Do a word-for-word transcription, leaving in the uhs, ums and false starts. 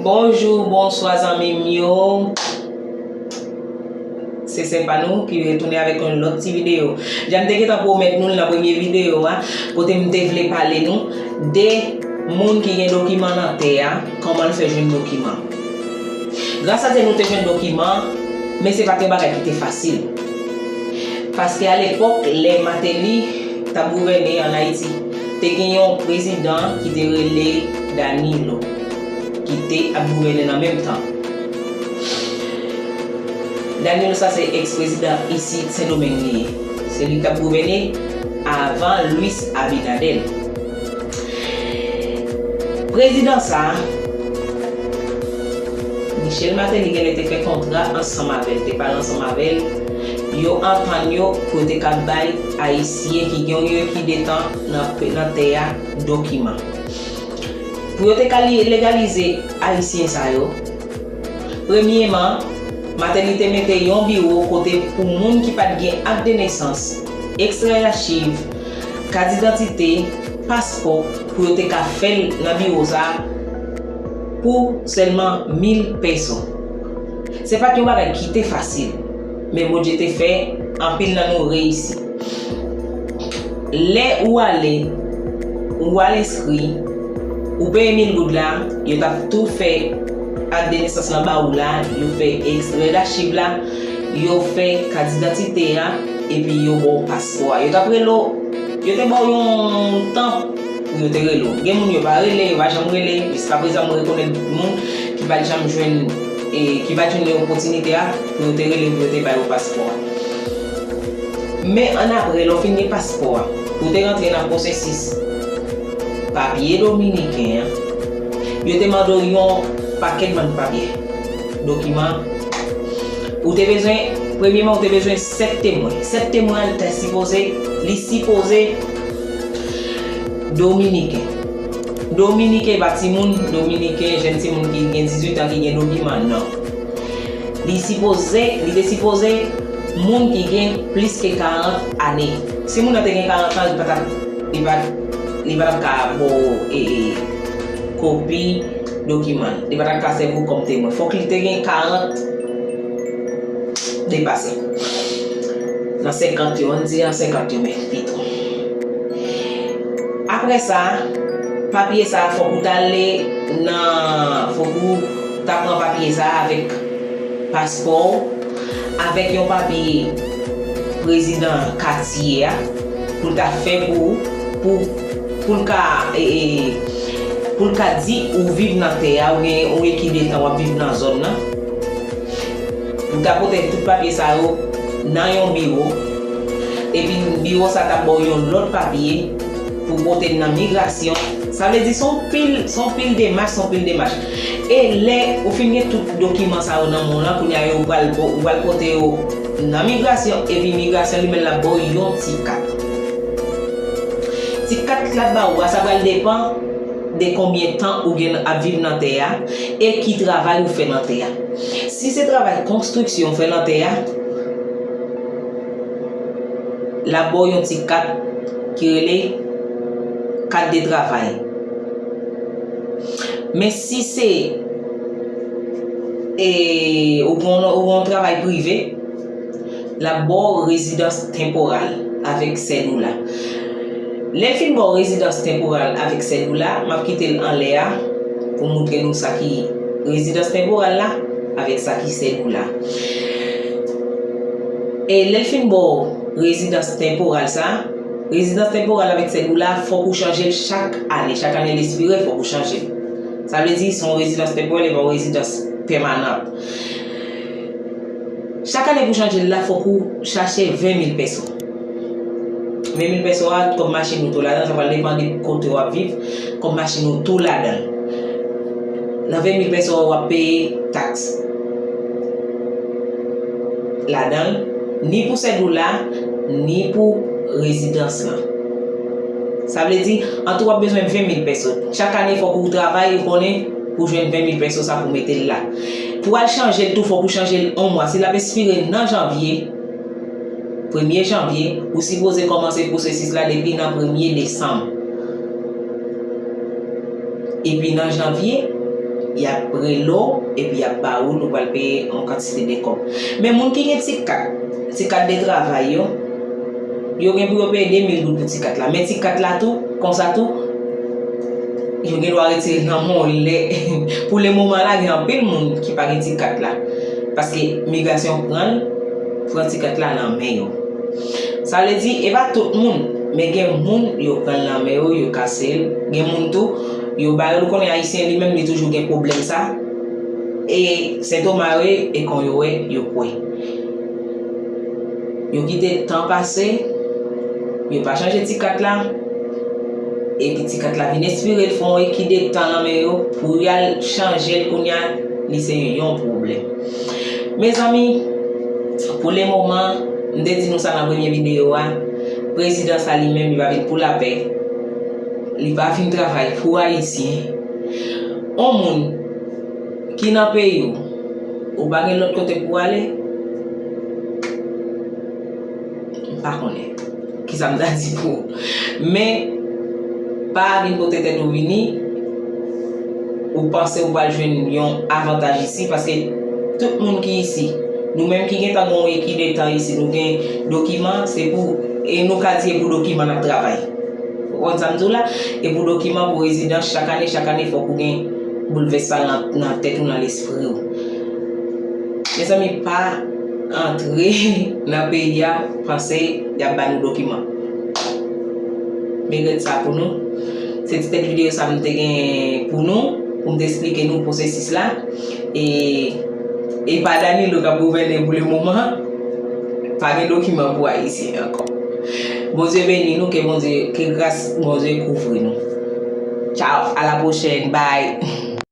Bonjou, bonswa zanmi m yo. Se sè pa nou ki retounen avèk yon lòt ti videyo. Jan m te gentan pwomèt nou l nan premye videyo a, kote m te vle pale nou de moun ki gen dokiman nan tè a, kòman l fè jwenn dokiman. Gras a Dye nou te jwenn dokiman, men se pa t yon bagay ki te fasil. Paske alepòk, lè Martelly t ap gouvène ann Ayiti, te gen yon prezidan ki te rele Danilo, ki te ap gouvène nan menm tan. Danilo sa se ex-prezidan isit Sendomeng li ye. Se li k t ap gouvène avan Luis Abinader. Prezidan sa a, Michel Martelly genlè te fè kontra ansanm avè l, te pale ansanm avè l, yo antann yo pou yo te ka bay Ayisyen ki gen yon rekidetan nan, nan tè a dokiman. Pou yo te ka li-, legalize Ayisyen sa yo, premyeman, Martelly te mete yon biwo kote pou moun ki pa t gen ak de nesans, ekstrè dachiv, kat didantite, paspò, pou yo te ka fè l nan biwo sa a pou sèlman mil peso. Se pa t yon bagay ki te fasil, men Bondye te fè anpil nan nou reyisi. Lè ou ale, ou al enskri, ou peye mil goud la, yo t ap tou fè ak de nesans lan ba ou la, yo fè ekstrè dachiv la, yo fè kat didantite a, epi yo ba w paspò a. Yo t ap rele w, yo te ba w yon tan pou yo te rele w. Gen moun yo pa rele, yo pa janm rele. Jiskaprezan, mwen rekonèt moun ki pa t janm jwenn, e, ki pa t jwenn opotinite a pou yo te rele, pou yo te ba yo paspò a. Men annapre, lè w fin gen paspò a, pou w te rantre nan pwosesis papye dominiken an, yo te mande w yon pakèt bann papye, dokiman. Ou te bezwen, premyeman, ou te bezwen sèt temwen. Sèt temwen an, li te sipoze, li sipoze dominiken. Dominiken, pa timoun dominiken, jèn timoun ki gen dizuit an ki gen dokiman, non. Li sipoze, li te sipoze moun ki gen plis ke karant ane. Si moun nan te gen karant an, li pa t ap, li pa, li pa t ap ka ba w, e, e, kopi dokiman. Li pa t ap ka sèvi w kòm temwen. Fòk li te gen karant depase. Nan senkant yo, ann di nan senkant yo, men pito. Apre sa, papye sa, fòk ou t ale nan, fòk ou ta pran papye sa avèk paspò w, avèk yon papye prezidan katye a, pou l ta fè pou, pou, pou l ka, e, e, pou l ka di ou viv nan tè a, ou gen, ou gen ki de tan w ap viv nan zòn nan. Ou ta pote tout papye sa yo nan yon biwo, epi biwo sa t ap ba w yon lòt papye pou pote l nan migrasyon. Sa vle di, se yon pil, se yon pil demach, se yon pil demach. E lè ou fin gen tout dokiman sa yo nan men w lan, kounye a yo pral, ou pral pote yo nan migrasyon, epi migrasyon li menm l ap ba w yon ti kat. Ti kat l ap ba ou a, sa pral depann de konbyen tan ou gen ap viv nan tè a, e ki travay ou fè nan tè a. Si se travay konstriksyon ou fè nan tè a, l ap ba w yon ti kat ki rele kat de travay. Men si se, e, ou gen yon, ou gen yon travay prive, l ap ba w rezidans tenporal avèk sèdoula. Lè l fin ba w rezidans tenporal avèk sèdoula, m ap kite l anlè a pou montre nou sa ki rezidans tenporal la avèk sa ki sèdoula. E lè l fin ba w rezidans tenporal sa, rezidans tenporal avèk sèdoula, fòk ou chanje l chak ane. Chak ane l espire, fòk ou chanje l. Sa vle di, se yon rezidans tenporèl, e pa yon rezidans pèmanan. Chak ane pou chanje l la, fòk ou chache ven mil pèso. Ven mil pèso a, kòb machin ou tou ladan, sa pral depann de kote w ap viv, kòb machin ou tou ladan l. Nan ven mil pèso a, w ap peye taks ladan l, ni pou sèdoula, ni pou rezidans lan. Sa vle di, an tou w ap bezwen ven mil pèso. Chak ane, fòk ou travay, ou konnen, pou jwenn ven mil pèso sa pou mete l la. Pou w al chanje l tou, fòk ou chanje l yon mwa. Si l ap espire nan janvye, premye janvye, ou sipoze kòmanse pwosesis la depi nan premye desanm. Epi nan janvye, Y ap rele w, epi y ap ba ou, nou pral peye yon kantite de kòb. Men moun ki gen ti kat, ti kat de travay yo, yo gen pou yo peye de mil goud pou ti kat la. Men ti kat la tou, konsa tou, yo gen dwa retire l nan men w lè, pou le moman la, gen anpil moun ki pa gen ti kat la. Paske migrasyon pran l, pran ti kat la nan men yo. Sa vle di, e pa tout moun, men gen moun yo pran l nan men yo, yo kase l. Gen moun tou, yo ba yo, nou konnen Ayisyen li menm li toujou gen pwoblèm sa. E sentoma yo ye, e kon yo wè, yo kwè. Yo kite tan pase, yo pa chanje ti kat la, epi ti kat la vin espire l fè yon eki de tan nan men yo, pou y al chanje l kounye a, li se yon pwoblèm. Mezanmi, pou le moman, m te di nou sa nan premye videyo a, prezidan sa li menm, li pa vin pou lapè, li pa vin travay pou Ayisyen. Yon moun ki nan peyi w, ou pa gen lòt kote pou w ale? M pa konnen kisa m ta di pou ou. Men, pa vin pote tèt ou vini, ou panse ou pral jwenn yon avantaj isi, paske tout moun ki isi, nou menm ki gentan gen yon eki de tan isi, nou gen dokiman, se pou, e nou ka di e pou dokiman n ap travay. Ou konn sa m di w la? E pou dokiman, pou rezidans, chak ane, chak ane, fòk ou gen boulvès sa nan, nan tèt ou, nan lespri w. Mezanmi, pa antre nan peyi a, panse y ap ba nou dokiman. Men rèd sa pou nou. Se ti tèt videyo sa m te gen pou nou, pou m te esplike nou pwosesis la. E, e pa Danilo k ap gouvène pou le moman. Pa gen dokiman pou Ayisyen ankò. Bondye beni nou, ke Bondye, ke gras Bondye kouvri nou. Tchao, a la pwochèn, bye.